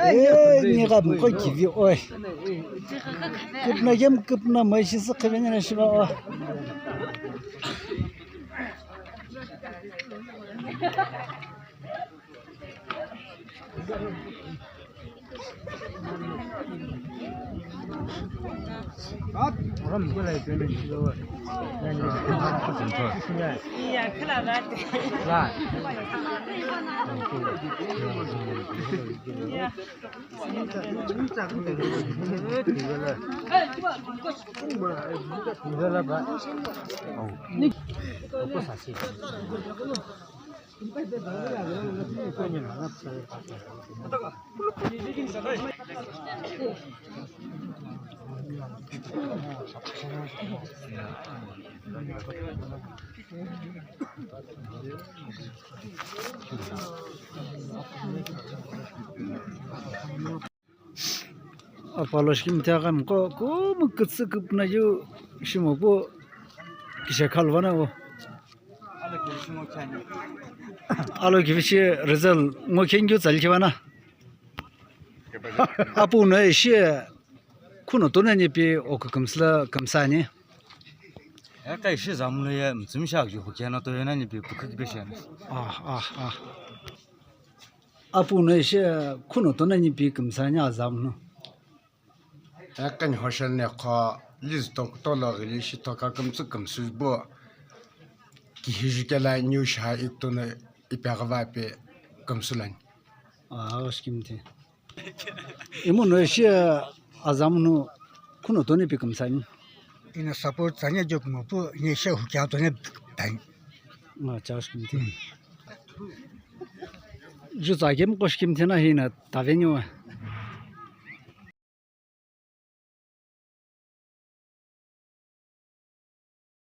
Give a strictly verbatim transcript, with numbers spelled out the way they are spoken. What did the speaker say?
Ee, nigha mko kivi oi. Kupna kem kupna mashi se khivenya na shiva oi. Apalo shikimthi aghi mko kumu kütsü kupna yu shimopu kishe khalvana o. Alo kivishi result ngo khengu tsali khivana. Apu no ishi khuno tona nipi o kükümsü la kümsani. Eka ishi zamlo ye mtsümsha ju hukena to yena nipi pukhu kibeshana. Ah, ah, ah. Apu no ishi khuno tona nipi kümsani azam no. Ekani hoshel ne kho liz tong tolo gili shi toka kümtsü kümsü bo. Kihiju kela new sha iktono ipegava pe kümsülani. Ah, oshkimthi. Imu no ishi azam no khuno toni pi kümsani. Ina support tsanya jok mo pu ina ishi hukia toni tani. Ah, cha oshkimthi. Ju tsa kem koshkimthi na hina taveni wa.